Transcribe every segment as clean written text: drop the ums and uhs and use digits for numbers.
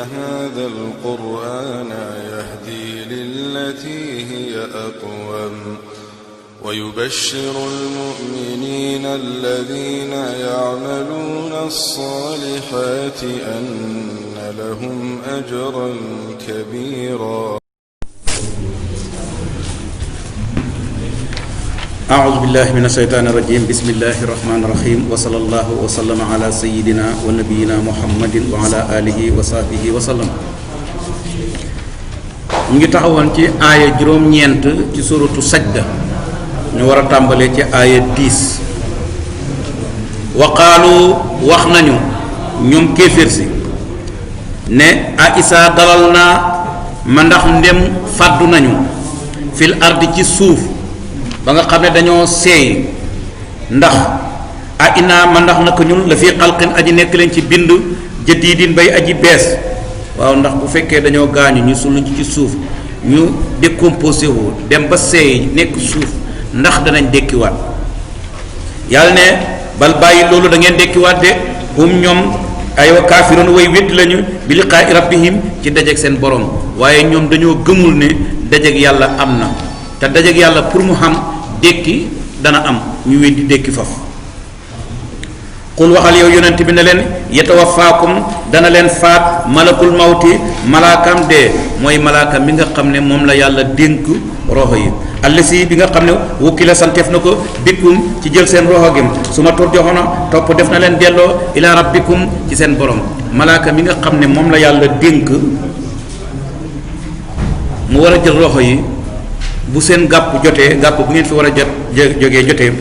هذا القرآن يهدي للتي هي أقوم ويبشر المؤمنين الذين يعملون الصالحات أن لهم أجرا كبيرا. أعوذ بالله من الشيطان الرجيم. بسم الله الرحمن الرحيم وصلى الله وسلم على سيدنا ونبينا محمد وعلى آله وصحبه وسلم. نيجي taxawon ci aya juroom ñent ci suratu sajda ñu wara tambalé ci aya 10 wa qalu wax nañu ñom kéfir ci ne a isa dalalna ma ndax ndem faddu nañu fil ardi ci suuf ba nga xamne dañoo seey ndax a ina ma ndax nak ñun la fi xalqin aji nek leen ci bind jadidin bay aji bes waaw ndax bu fekkee dañoo gaañu ñu sulu ci suuf ñu décomposé wu dem ba seey nek suuf ndax danañ dekkiwaat yàlla ne bal bàyyi loolu da ngeen dekkiwaat de hum ñoom ay wa kafirun way wedd lañu bi liqa'i rabbihim ci dajek seen borom waaye ñoom dañoo gëmul ne dajek yàlla am na te dajek yàlla pour mu xam dekki dana am ñu weddi dekki faf qul waxal yow yonent bi ne leen yatawaffakum dana leen faat malakul mawti malaakam de mooy malaaka mi nga xam ne moom la yàlla dénk roxo yi allasi bi nga xam ne wukkila santeef na ko bikkum ci jël seen roxo gim su ma tur joxoona topp def na leen delloo ila rabbikum ci seen borom malaaka mi nga xam ne moom la yàlla dénk mu war a jël roxo yi bu seen gàpp jotee gàpp bu ngeen fi war a jot jógee jotee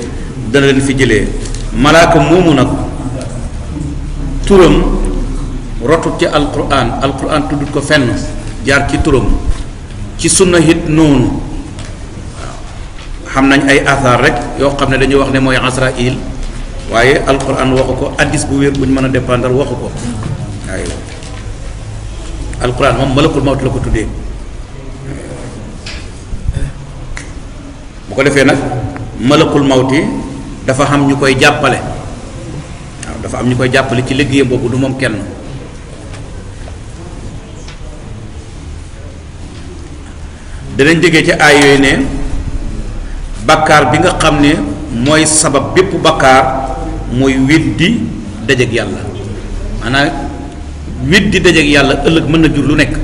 dana leen fi jëlee malaaka moomu nag turam rotut ci alquran tuddut ko fenn jaar ci turam ci sunna hit noonu xam nañ ay athar rek yoo xam ne dañuy wax ne mooy Asraïl waaye alquran waxu ko addis bu wér bu ñu mën a dépendre waxu ko waaye alquran moom malakul mawt la ko tuddee bu ko defee nag malakul mawti dafa xam ñu koy jàppale waaw dafa am ñu koy jàppale ci liggéeyam boobu du moom kenn danañ déggee ci aay yooyu ne bakkaar bi nga xam ne mooy sabab bépp bakkaar mooy weddi dajeg yàlla maanaam weddi dajeg yàlla ëllëg mën na jur lu nekk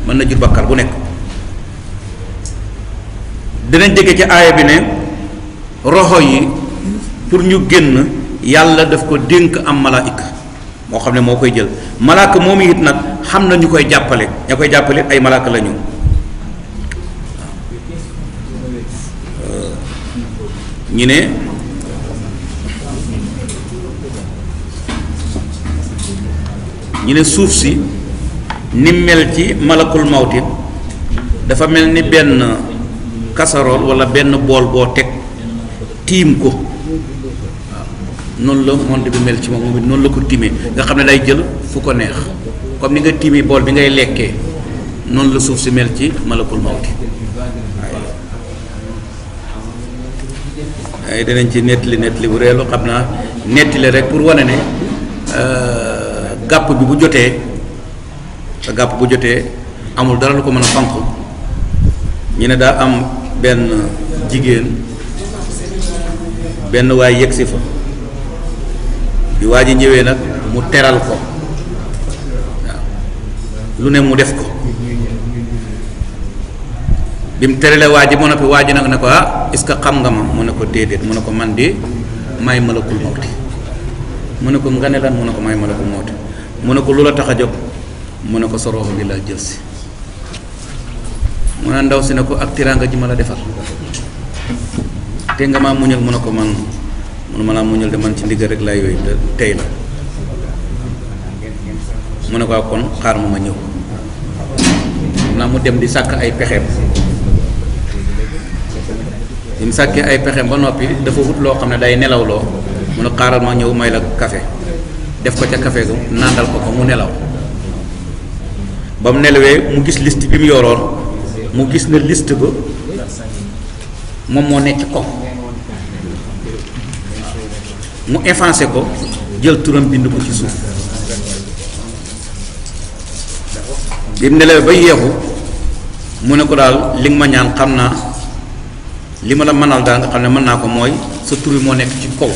mën na jur bakkaar bu nekk dinañ déggee ci aaya bi ne roxo yi pour ñu génn yàlla daf ko dénk am malaika moo xam ne moo koy jël malaaka moom it nag xam na ñu koy jàppale ña koy jàppale ay malaaka la ñu ñu ne suuf si ni mel ci malakul mawti dafa mel ni benn casserole wala benn bool boo teg tiim ko waaw noonu la monde bi mel ci moom it noonu la ko tiimee nga xam ne day jël fu ko neex comme ni nga tiimee bool bi ngay lekkee noonu la suuf si mel ci malakul mawti ay dinañ ci nettali bu reelu xam naa nettali rek pour wane ne gàpp bi bu jotee te gàpp bu jotee amul dara lu ko mën a fanq ñu ne daa am benn jigéen benn waay yegsi fa bi waa ji ñëwee nag mu teral ko waaw lu ne mu def ko bi mu teralee waa ji mu noppi waa ji nag ne ko ah est-ce que xam nga ma mu ne ko déedéet mu ne ko man de may malakul mawti mu ne ko nga ne lan mu ne ko may malakul mawti mu ne ko lu la tax a jóg mu ne ko sa roxo gi laa jël si mu ne ndaw si ne ko ak tiraanga ji ma la defal te nga maa muñal mu ne ko man mu ne ma laa muñal de man ci ndigal rek laa yooyu tey la mu ne ko kon xaar ma ñëw naa mu dem di sàkk ay pexeem bi mu sàkkee ay pexeem ba noppi dafa wut loo xam ne day nelawloo mu ne xaaral ma ñëw may la café def ko ca café ga nàndal ko mu nelaw ba mu nelawee mu gis liste bi mu yoroon mu gis ne liste ba moom moo nekk ko mu effacé ko jël turam bind ko ci suuf bi mu nelawee ba yeexu mu ne ko daal li nga ma ñaan xam naa li ma la mënal daal nga xam ne mën naa ko mooy sa tur wi moo nekk ci kaw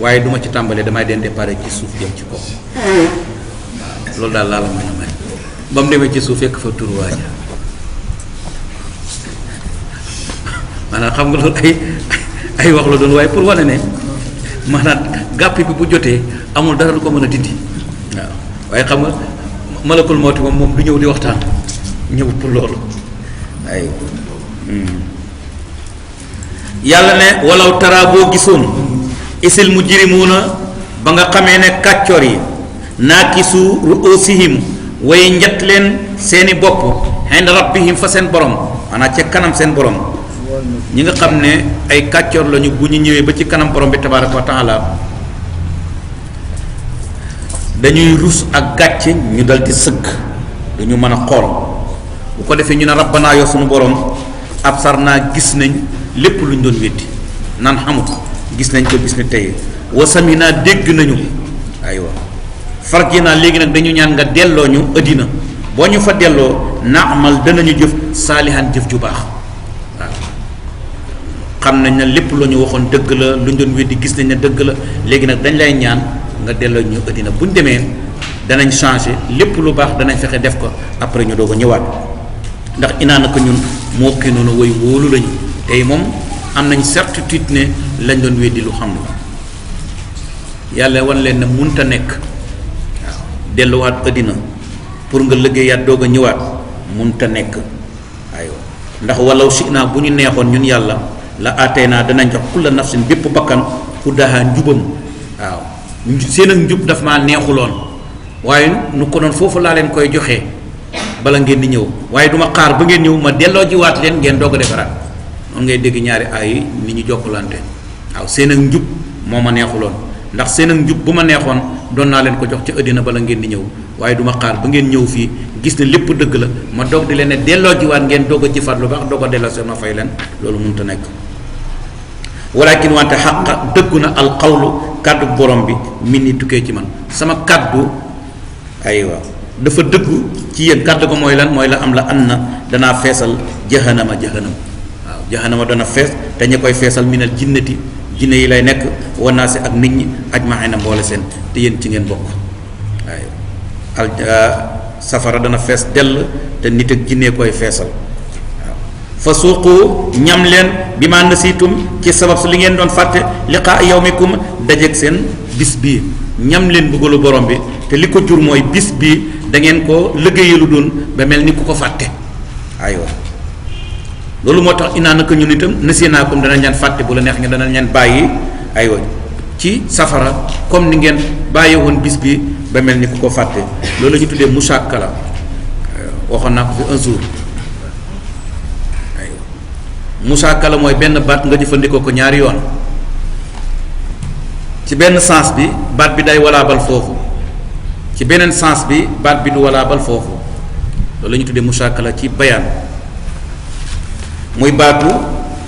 waaye duma ci tàmbalee damay den départ ci suuf jëm ci kaw loolu daal laa la mën a may ba mu demee ci suuf fekk fa tur waaja maanaam xam nga loolu ay wax la doon waaye pour wane ne maanaam gàpp bi bu jotee amul dara lu ko mën a dindi waaw waaye xam nga malakul mawti moom du ñëw di waxtaan ñëw pour loolu ay yàlla ne walaw tara boo gisoon isil mujrimuuna ba nga xamee ne kàccoor yi naakisu ru'usihim way njett leen seeni bopp inda rabbihim fa seen borom maanaam ca kanam seen borom ñi nga xam ne ay kàccoor lañu bu ñu ñëwee ba ci kanam borom bi tabaaraka wa taala dañuy rus ak gàcce ñu dal di sëgg duñu mën a xool bu ko defee ñu ne rabbanaa yow sunu borom absar naa gis nañ lépp lu ñu doon weddi nan xamut gis nañ ko gis ne tey wasami naa dégg nañu aywa farji naa léegi nag dañu ñaan nga delloo ñu ëddina boo ñu fa delloo naamal danañu jëf saalihan jëf ju baax waaw xam nañ ne lépp lu ñu waxoon dëgg la lu ñu doon weddi gis nañ ne dëgg la léegi nag dañ lay ñaan nga delloo ñu ëddina bu ñu demee danañ changer lépp lu baax danañ fexe def ko après ñu doog a ñëwaat ndax inaa naka ñun moo kii noonu way wóolu lañu tey moom am nañ certitude ne lañ doon weddi lu xam la yàlla wan leen ne munta nekk waaw delluwaat ëddina pour nga liggéeyaat doog a ñëwaat munta nekk aywa ndax walaw si naa bu ñu neexoon ñun yàlla la aatee naa danañ jox kulla nafsin bépp bakkan hudaha njubam waaw seen ak njub daf maa neexuloon waaye nu ko doon foofu laa leen koy joxee bala ngeen di ñëw waaye duma xaar ba ngeen ñëw ma delloo jiwaat leen ngeen doog a defaraat noonu ngay dégg ñaari aay yi ni ñu jokkalante waaw seen ak njub moo ma neexuloon ndax seen ak njub bu ma neexoon doon naa leen ko jox ci àddina bala ngeen di ñëw waaye duma xaar ba ngeen ñëw fii gis ne lépp dëgg la ma doog di leen ne delloo jiwaat ngeen doog a jëfaat lu baax doog a delloo seen ma fay leen loolu mënut a nekk walakin wante xaqa dëggu na alqawlu kàddu borom bi min ni tukkee ci man sama kàddu aywa dafa dëggu ci yéen kàddu ko mooy lan mooy la am la an na danaa feesal jahanama waaw jahanama dana fees te ña koy feesal minal jinnati jinne yi lay nekk wanaase ak nit ñi ajmaxina mboole seen te yéen ci ngeen bokk waaye safara dana fees dell te nit ak jinne koy feesal waaw fa suuqu ñam leen bi ma nasiitum ci sabab su li ngeen doon fàtte liqaa yawmikum dajeeg seen bis bii ñam leen bëggalu borom bi te li ko jur mooy bis bii da ngeen ko liggéeyalu doon ba mel ni ku ko fàtte aywa loolu moo tax inaa naka ñun itam nasiinaakum dana ñaan fàtte bu la neex nga dana ñaan bàyyi aywa ci safara comme ni ngeen bàyyi woon bis bi ba mel ni ku ko fàtte loolu la ñu tuddee musaakala waxoon naa ko fi un jour aywa musaakala mooy benn baat nga jëfandikoo ko ñaari yoon ci benn sens bi baat bi day walaabal foofu ci beneen sens bi baat bi du walaabal foofu loolu la ñu tuddee musaakala ci bayaan muy baatu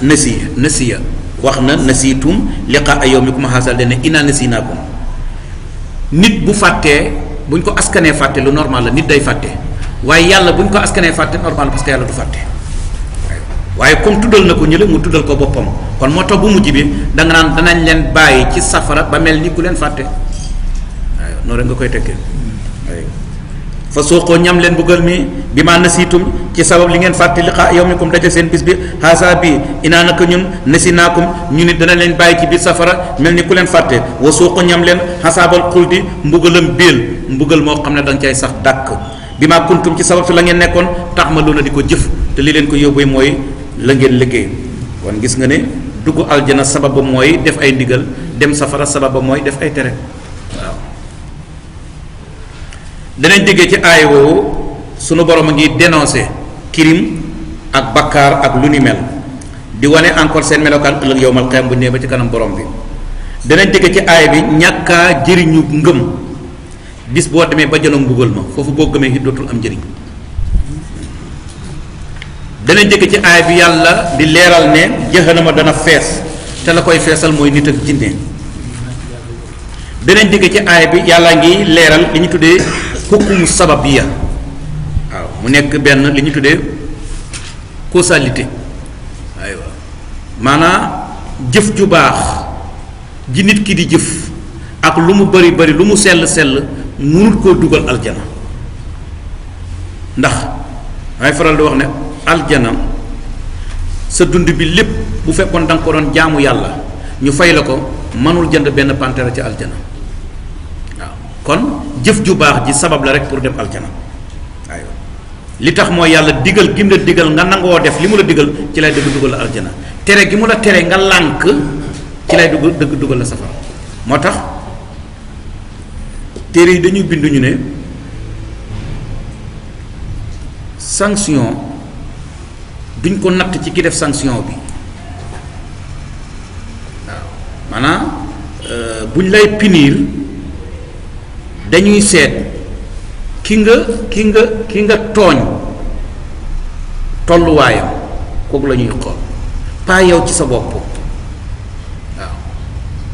nasiya wax na nasiitum liqaa yawmikum haazaa dane inaa nasiinaakum nit bu fàttee buñ ko askanee fàtte lu normal la nit day fàtte waaye yàlla buñ ko askanee fàtte normal parce que yàlla du fàtte waaye comme tuddal na ko ñële mu tuddal ko boppam kon moo tax bu mujj bi da nga naan danañ leen bàyyi ci safara ba mel ni ku leen fàtte waaye noonu rek nga koy tekkee fa suuqoo ñam leen buggal mi bi ma nasiitum ci sabab li ngeen fàtte liqaa yawmikum daje seen bis bi haasa bi inaa naka ñun nasinaakum ñu nit dana leen bàyyi ci biir safara mel ni ku leen fàtte wa suuqu ñam leen xasaabal xuldi mbugalam béel mbugal moo xam ne da nga cay sax dàkk bi ma kuntum ci sabab su la ngeen nekkoon tax ma loolu di ko jëf te li leen ko yóbbu mooy la ngeen liggéey kon gis nga ne dugg aljana sabab ba mooy def ay ndigal dem safara sabab ba mooy def ay tere waaw danañ déggee ci aay woowu sunu borom a ngi dénoncé crime ak bakkaar ak lu ni mel di wane encore seen melokaan ëllëg yowmal qiyaam bu nee ba ci kanam borom bi danañ déggee ci aay bi ñàkkaa jëriñu ngëm bis boo demee ba janoog mbugal ma foofu boo gëmee it dootul am njëriñ danañ déggee ci aay bi yàlla di leeral ne jahannama dana fees te la koy feesal mooy nit ak jinne danañ déggee ci aay bi yàlla ngi leeral li ñu tuddee hukumu sababiya waaw mu nekk benn li ñu tuddee causalité aywa maanaam jëf ju baax ji nit ki di jëf ak lu mu bari bari lu mu sell sell mënul koo dugal aljana ndax ay faral di wax ne aljana sa dund bi lépp bu fekkoon da nga ko doon jaamu yàlla ñu fay la ko mënul jënd benn pantera ci aljana waaw kon jëf ju baax ji sabab la rek pour dem aljana aywa li tax mooy yàlla digal gi mu la digal nga nangoo def li mu la digal ci lay dëgg dugal la aljana tere gi mu la tere nga lànk ci lay dëgg dugal la safara moo tax téere yi dañuy bind ñu ne sanction duñ ko natt ci ki def sanction bi waaw maanaam buñ lay punir dañuy seet ki nga tooñ tolluwaayam kooku la ñuy xool pas yow ci sa bopp waaw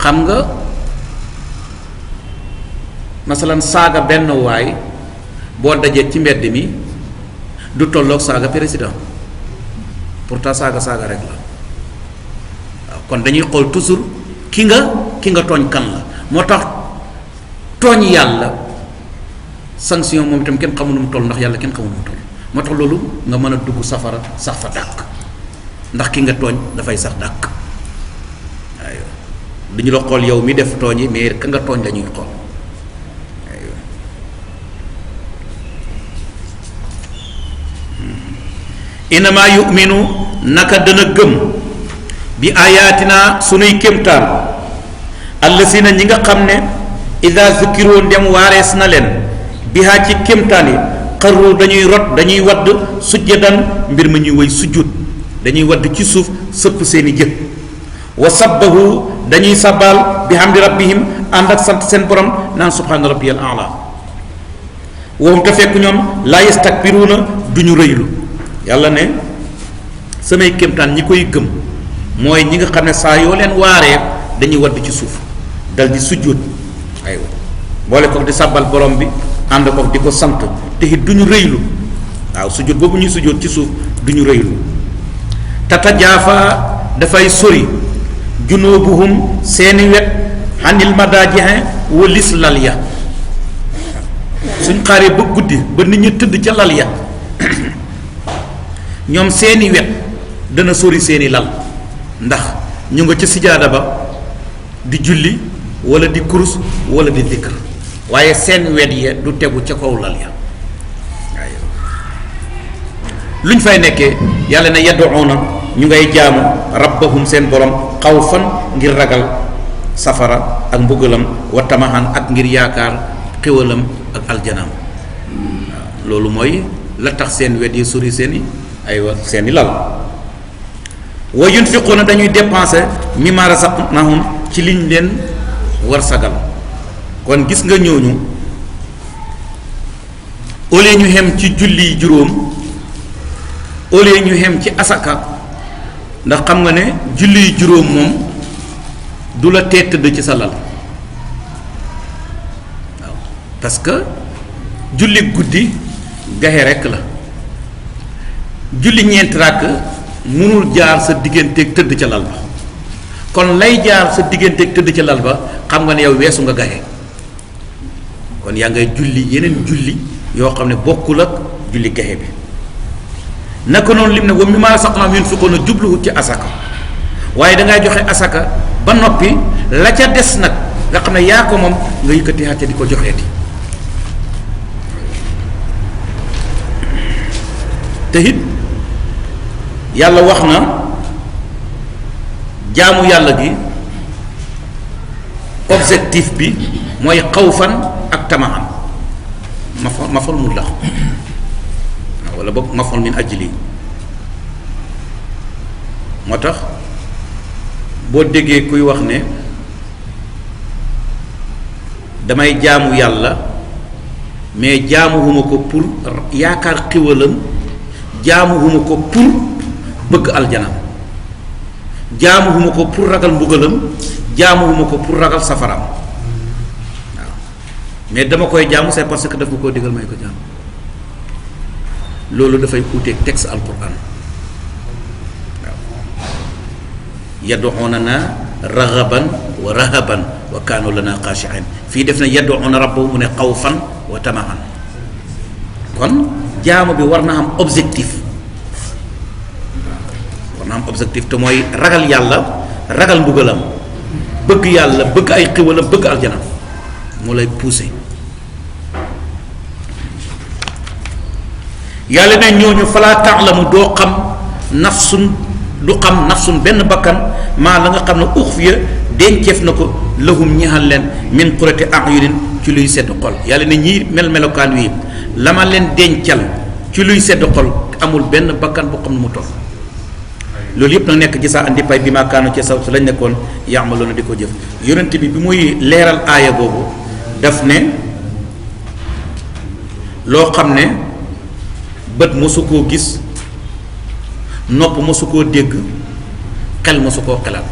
xam nga masalan saaga benn waay boo dajee ci mbedd mi du tolloog saaga président pourtant saaga rek la waaw kon dañuy xool toujours ki nga tooñ kan la moo tax tooñ yàlla sanction moom itam kenn xamul nu mu toll ndax yàlla kenn xamul nu mu toll moo tax loolu nga mën a dugg safara sax fa dàq ndax ki nga tooñ dafay sax dàq aywa duñu la xool yow mi def tooñ yi mais ka nga tooñ la ñuy xool aywa inama yuminu naka dana gëm bi ayatina sunuy kémtaan allasina ñi nga xam ne ida zukiroo ndem waarees na leen bihaa ci kémtaan yi xarru dañuy rot dañuy wadd sujjadan mbir ma ñuy woy sujjut dañuy wadd ci suuf sëpp seeni jëf wa sabbahu dañuy sabbaal bi hamdi rabbihim ànd ak sant seen borom naan subhaana rabbiyal a'la waxum te fekk ñoom laa yastakbiruuna duñu rëylu yàlla ne samay kémtaan ñi koy gëm mooy ñi nga xam ne saa yoo leen waaree dañuy wadd ci suuf dal di sujjóot aywa boole ko di sàbbal borom bi ànd ko di ko sant te it duñu rëylu waaw sujjóot boobu ñuy sujjóot ci suuf duñu rëylu tatajaafa dafay sori junubuhum seeni wet xanil madaajixe walis lal ya suñ xaaree ba guddi ba nit ñi tëdd ca lal ya ñoom seeni wet dana sori seeni lal ndax ñu nga ca sijaada ba di julli wala di kurus wala di dikr waaye seen wet ya du tegu ca kaw lal ya waaye luñ fay nekkee yàlla ne yad'una ñu ngay jaamu rabbahum seen borom xawfan ngir ragal safara ak mbugalam wa tamahan ak ngir yaakaar xéwalam ak aljanaam waaw loolu mooy la tax seen wet yi sori seeni aywa seeni lal wa yunfiquuna dañuy dépenser mimma razaqnahum ci liñ leen war sagal kon gis nga ñooñu au lieu ñu xem ci julli juróom au lieu ñu xem ci asaka ndax xam nga ne julli juróom moom du la tee tëdd ci sa lal waaw parce que julli guddi gaxe rekk la julli ñeenti ràkk mënul jaar sa digganteeg tëdd ca lal ba kon lay jaar sa digganteeg tëdd ca lal ba xam nga ne yow weesu nga gaxe kon yaa ngay julli yeneen julli yoo xam ne bokkul ak julli gaxe bi naka noonu lim ne wa mimmaa razaqnaahum yunfiquuna jubluwut ci asaka waaye dangay joxe asaka ba noppi la ca des nag nga xam ne yaa ko moom nga yëkkati xàcce di ko joxeeti te it yàlla wax na jaamu yàlla gi objectif bi mooy xawfan ak tamaan mafal mu lax wala boog mafal min ajli moo tax boo déggee kuy wax ne damay jaamu yàlla mais jaamuwuma ko pour yaakaar xiwalam jaamuwuma ko pour bëgg aljanam jaamuwuma ko pour ragal mbugalam jaamuwuma ko pour ragal safaraam waaw mais dama koy jaamu c'est parce que daf ma koo digal may ko jaamu loolu dafay uuteeg texte alquran waaw yad'unana raghaban wa rahaban wa kaanu lana xaashi'in fii def na yad'una rabbahu mu ne xawfan wa tamaan kon jaamu bi war na am objectif te mooy ragal yàlla ragal mbugalam bëgg yàlla bëgg ay xiwalam bëgg aljana moo lay poussé yàlla ne ñooñu falaa ta'lamu doo xam nafsun du xam nafsun benn bakkan maa la nga xam ne uxfiya denceef na ko lahum ñaxal leen min qurrati a'yunin ci luy sedd xol yàlla ne ñii melokaan wi la ma leen dencal ci luy sedd xol amul benn bakkan bu xam ne mu toll loolu yëpp nag nekk ci saa andi pay bi maakaanu ci saw su lañ nekkoon yaamaloon na di ko jëf yonent bi muy leeral aaya boobu daf ne loo xam ne bët mosu koo gis nopp mosu koo dégg xel mosu koo xelaat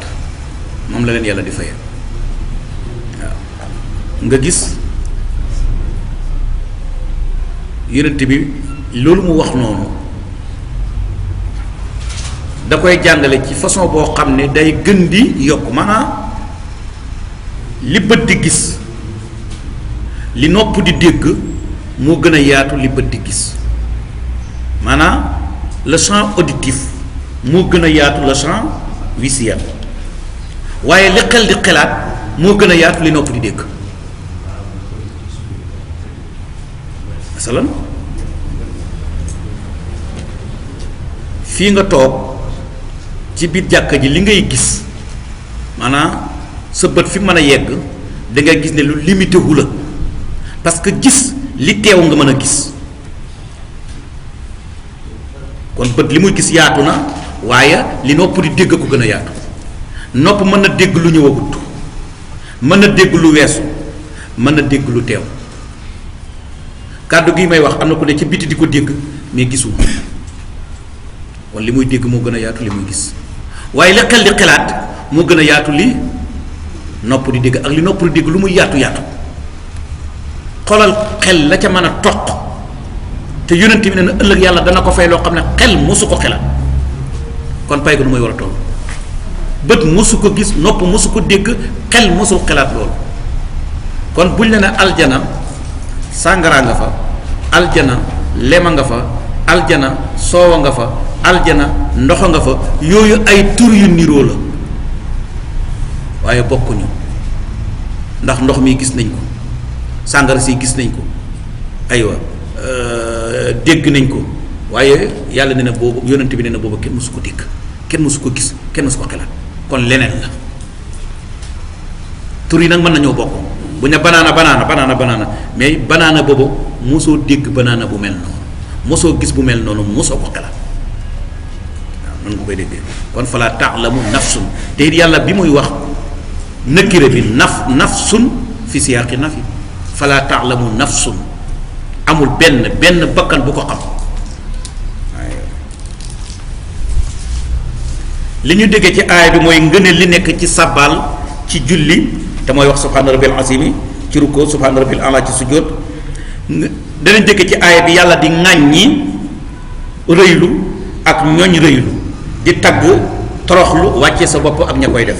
moom la leen yàlla di faye waaw nga gis yonent bi loolu mu wax noonu da koy jàngale ci façon boo xam ne day gën di yokk maanaam li bët di gis li nopp di dégg moo gën a yaatu li bët di gis maanaam le champ auditif moo gën a yaatu le champ visuel waaye li xel di xelaat moo gën a yaatu li nopp di dégg masalan fii nga toog ci biir jàkka ji li ngay gis maanaam sa bët fi mën a yegg da ngay gis ne lu limité wu la parce que gis li teew nga mën a gis kon bët li muy gis yaatu na waaye li nopp di dégg ko gën a yaatu nopp mën na dégg lu ñëwagut mën na dégg lu weesu mën na dégg lu teew kàddu gi may wax am na ku ne ci biti di ko dégg mais gisul kon li muy dégg moo gën a yaatu li muy gis waaye li xel di xelaat moo gën a yaatu li nopp di dégg ak li nopp di dégg lu muy yaatu yaatu xoolal xel la ca mën a toq te yonent bi ne na ëllëg yàlla dana ko fay loo xam ne xel mosu ko xelaat kon pay ko nu muy war a toll bët mosu ko gis nopp mosu ko dégg xel mosul xelaat loolu kon buñ la ne aljana sàngara nga fa aljana lema nga fa aljana soowa nga fa aljana ndoxa nga fa yooyu ay tur yu niroo la waaye bokkuñu ndax ndox mi gis nañ ko sàngara si gis nañ ko aywa dégg nañ ko waaye yàlla ne na boobu yonent bi ne na boobu kenn mësu ko dégg kenn mësu ko gis kenn mësu ko xelaat kon leneen la tur yi nag mën nañoo bokk bu ne banaana mais banaana boobu mosoo dégg banaana bu mel noonu mosoo gis bu mel noonu mosoo ko xelaat waaw noonu nga koy déggee kon falaa ta'lamu nafsun te it yàlla bi muy wax nakira bi nafsun fi siyaaqi nafi falaa ta'lamu nafsun amul benn bakkan bu ko xam waaye li ñu déggee ci aaya bi mooy ngëneel li nekk ci sabal ci julli te mooy wax subhaana rabbil azimi ci rukkoo subhaana rabbil ala ci sujjóot danañ déggee ci aaya bi yàlla di ŋàññi rëylu ak ñooñ rëylu di tagg toroxlu wàcce sa bopp ak ña koy def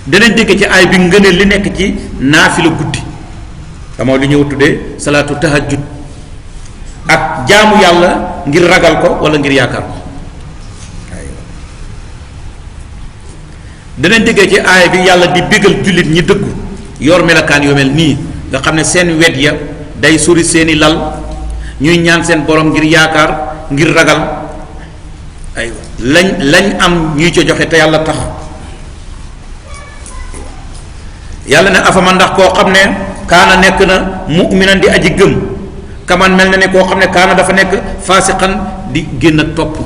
danañ déggee ci aaya bi ngëneel li nekk ci naafila guddi damoo li ñëw tuddee salaatu tahajjud ak jaamu yàlla ngir ragal ko wala ngir yaakaar ko danañ déggee ci aaya bi yàlla di bégal jullit ñi dëggu yor melakaan yu mel nii nga xam ne seen wet ya day sori seeni lal ñuy ñaan seen borom ngir yaakaar ngir ragal aywa lañ am ñuy co joxe te yàlla tax yàlla ne afama ndax koo xam ne kaana nekk na mu'minan di aji gëm kaman mel na ne koo xam ne kaana dafa nekk faasiqan di génn ak topp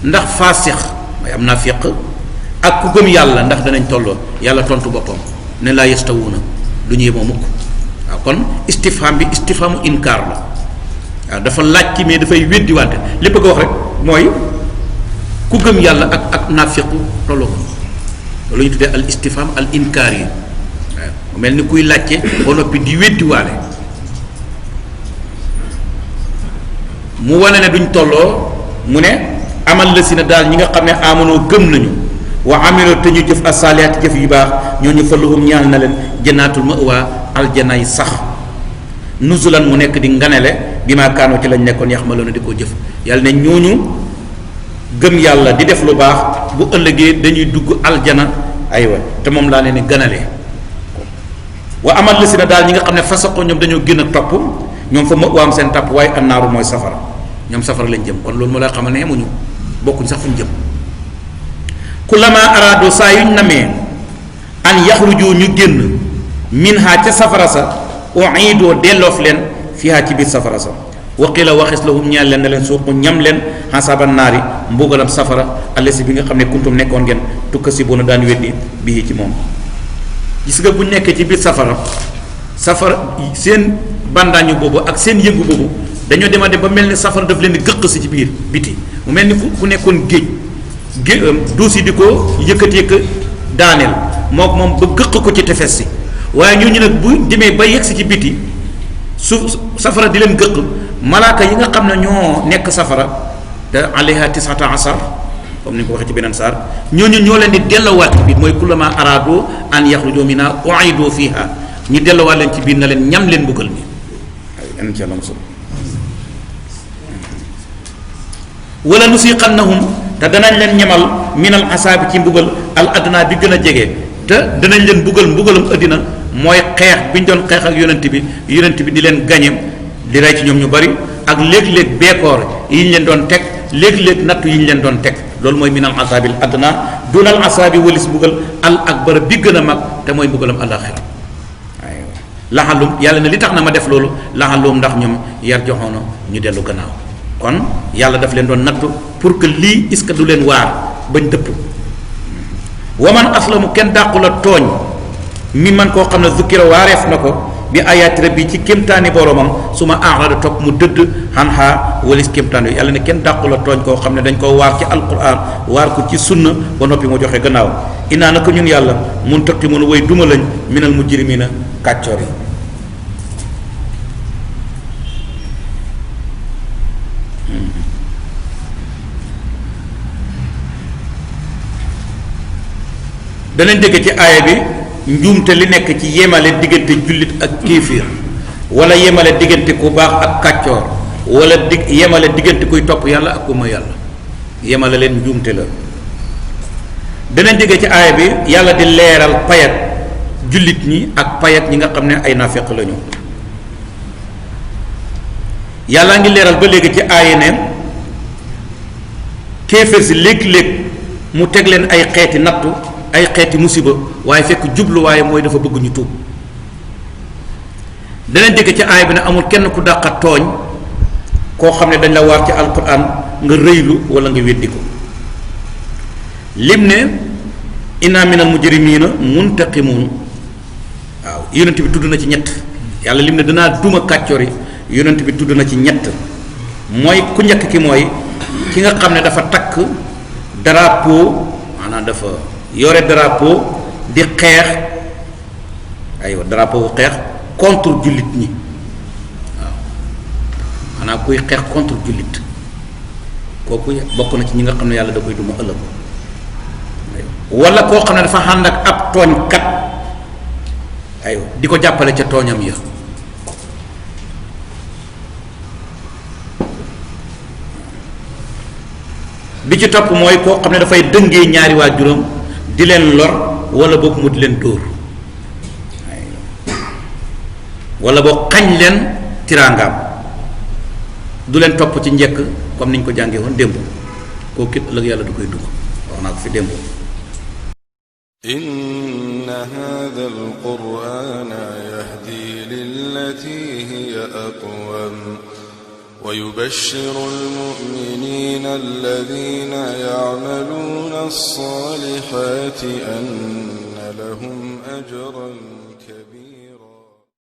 ndax faasiq mooy am naa fiq ak ku gëm yàlla ndax danañ tolloo yàlla tontu boppam ne laa yastawuna du ñu yemoo mukk waaw kon istifham bi istifhamu inkaar la waaw dafa laaj ci mais dafay weddi wante li bëgg a wax rek mooy ku gëm yàlla ak naafiqu tolloo ko loolu ñu tuddee al istifham al inkaar yi waaw mel ni kuy laajte ba noppi di weddiwaale mu wane ne duñ tolloo mu ne amal la si na daal ñi nga xam ne amanoo gëm nañu wa amiloo te ñu jëf asaliyaati jëf yu baax ñooñu fa lahum ñaal na leen jannaatul ma'wa aljana yi sax nuzulan mu nekk di nganele bi maa kaanoo ci lañ nekkoon yaxmaloona di ko jëf yàlla ne ñooñu gëm yàlla di def lu baax bu ëllëgee dañuy dugg aljana aywa te moom laa leen di ganalee wa amal la si na daal ñi nga xam ne fasaqoo ñoom dañoo gën a topp ñoom fa ma'waam seen topp waaye annaaru mooy safara ñoom safara lañ jëm kon loolu moo lay xamal ne yemuñu bokkuñ sax fuñ jëm kullama araado saa yuñ namee an yaxruju ñu génn minha ca safara sa uidoo delloof leen fiha ci biir safara sa waqila waxis lahum ñeel leen ne leen suuqu ñam leen xasaban naari mbugalam safara allasi bi nga xam ne kuntum nekkoon ngeen tukka si boona daan weddi bii ci moom gis nga bu nekkee ci biir safara seen bandaañu boobu ak seen yëngu boobu dañoo dem ba mel ni safara daf leen di gëq si ci biir biti mu mel ni ku nekkoon géej duus yi di ko yëkkat daaneel moom ba gëq ko ci tefes si waaye ñooñu nag bu demee ba yegg si ci biti su safara di leen gëq malaaka yi nga xam ne ñoo nekk safara te alayha tisata asar comme ni nga ko waxee ci beneen saar ñooñu ñoo leen di delloowaat ci biir mooy kullama araado an yaxruju minha uidu fiha ñu delloowaat leen ci biir na leen ñam leen mbugal mi waaye ci yàlla mosul wala nusiqannahum te danañ leen ñamal minal asaabi ci mbugal al adna bi gën a jege te danañ leen mbugalam addina mooy xeex bi ñu doon xeex ak yonent bi di leen gañe di rey ci ñoom ñu bari ak léeg-léeg beekoor yi ñu leen doon teg léeg-léeg nattu yi ñu leen doon teg loolu mooy minal asaabil adna dunal asaabi walis mbugal al akbar bi gën a mag te mooy mbugalam àllaaxira aywa laxalum yàlla ne li tax na ma def loolu laxalum ndax ñoom yar joxoona ñu dellu gannaaw kon yàlla daf leen doon nattu pour que lii est-ce que du leen waar bañ dëpp waman aslamu kenn dàqu la tooñ mi man koo xam ne zukkira waareef na ko bi ayaati rabbi ci kémtaani boromam su ma arada topp mu dëdd xanxaa walis kémtaan yooyu yàlla ne kenn dàqu la tooñ koo xam ne dañ koo waar ci alquran waar ko ci sunna ba noppi mu joxe gannaaw inaa naka ñun yàlla muntaqimun way duma lañ minal mujrimina kàccoor yi danañ dégg ci aaya bi njuumte li nekk ci yemale diggante jullit ak kéefir wala yemale diggante ku baax ak kàccoor wala yemale diggante kuy topp yàlla ak ku ma yàlla yemale leen njuumte la danañ dégg ci aaya bi yàlla di leeral payat jullit ñi ak payat ñi nga xam ne ay naafeq lañu yàlla ngi leeral ba léegi ci aaya ne kéefir si léeg-léeg mu teg leen ay xeeti nattu ay xeeti musiba waaye fekk jubluwaaye mooy dafa bëgg ñu tuub danañ dégg ci aaya bi ne amul kenn ku dàqa tooñ koo xam ne dañ la waar ci alquran nga rëylu wala nga weddi ko lim ne inna minal mujrimina muntaqimun waaw yonent bi tudd na ci ñett yàlla lim ne danaa duma kàccoor yi yonent bi tudd na ci ñett mooy ku njëkk ki mooy ki nga xam ne dafa takk drapeau maanaam dafa yore drapeau di xeex aywa drapeau bu xeex contre jullit ñi waaw maanaam kuy xeex contre jullit kooku bokk na ci ñi nga xam ne yàlla da koy duma ëllëg wala koo xam ne dafa ànd ak ab tooñkat aywa di ko jàppale ca tooñam ya bi ci topp mooy koo xam ne dafay dëngee ñaari waajuram di leen lor wala boog mu di leen dóor wala boog xañ leen tiraangaam du leen topp ci njëkk comme niñ ko jàngee woon démb kooku it ëllëg yàlla du koy dugg wax naa ko fi démb inna hadha alqur'ana yahdi lillati hiya aqwam ويبشر المؤمنين الذين يعملون الصالحات أن لهم أجرا